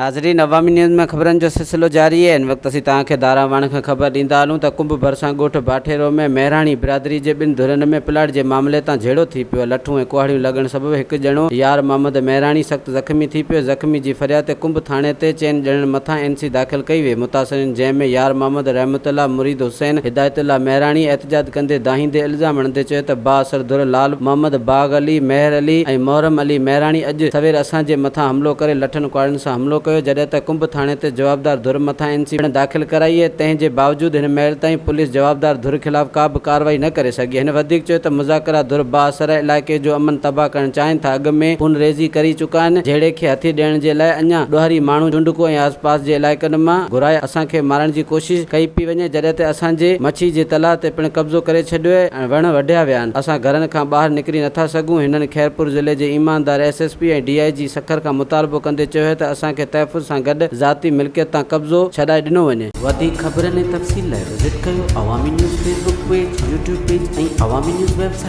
ناظرين عوامي نيوز ۾ خبرن جو سلسلو جاري آهي هن وقت اسين توهان کي دارا واڻ کان خبر ڏيندا هلون ته ڪنب ڀرسان ڳوٺ باٺيرو ۾ مهراڻي برادري جي ٻن ڌرين ۾ پلاٽ جي معاملي تان جهيڙو ٿي پيو لٺون ۽ ڪهاڙيون لڳڻ سبب هڪ ڄڻو يار محمد مهراڻي سخت زخمي ٿي پيو زخمي جي فرياد تي ڪنب ٿاڻي تي چئن ڄڻن مٿان اين سي داخل ڪئي وئي متاثرين جنهن ۾ يار محمد رحمت الله مريد حسين هدايت الله مهراڻي احتجاج ڪندي دانهيندي الزام هڻندي چيو ته بااثر ڌر لال محمد باغ علي مهر علي ۽ محرم علي مهراڻي اڄ سوير اسان جي مٿان حملو ڪري لٺن ڪهاڙين سان حملو ڪيو جڏهن ته ڪنب ٿاڻي تي جوابدار ڌر مٿان اين سي پڻ داخل ڪرائي اهي تنهن جي باوجود هن مهل تائين پوليس جوابدار ڌر خلاف ڪا به ڪارروائي نه ڪري سگهي هن وڌيڪ چيو ته مذاڪره ڌر بااثر علائقي جو امن تباهه ڪرڻ چاهين ٿا اڳ ۾ خون ريزي ڪري چڪا آهن جهيڙي کي هٿي ڏيڻ جي لاء اڃا ڏوهاري ماڻهو چونڊڪو ۽ آس پاس جي علائقن مان گهرائي اسان کي مارڻ جي ڪوشش ڪئي پئي وڃي جڏهن ته اسان جي مڇي جي تلاء تي پڻ قبضو ڪري ڇڏيو ۽ وڻ وڍيا ويا آهن اسان گهرن کان ٻاهر نڪري نٿا سگهون هنن خيرپور ضلعي جي ايماندار S S P ۽ D I جي سکر کان مطالبو ڪندي چيو آهي ته اسان کي تحفظ سان گڏ ذاتي ملڪيت تان قبضو ڇڏائي ڏنو وڃي. وڌيڪ خبرن ۽ تفصيل لاء وزٽ ڪيو Awami news Facebook page, YouTube page ۽ Awami news website.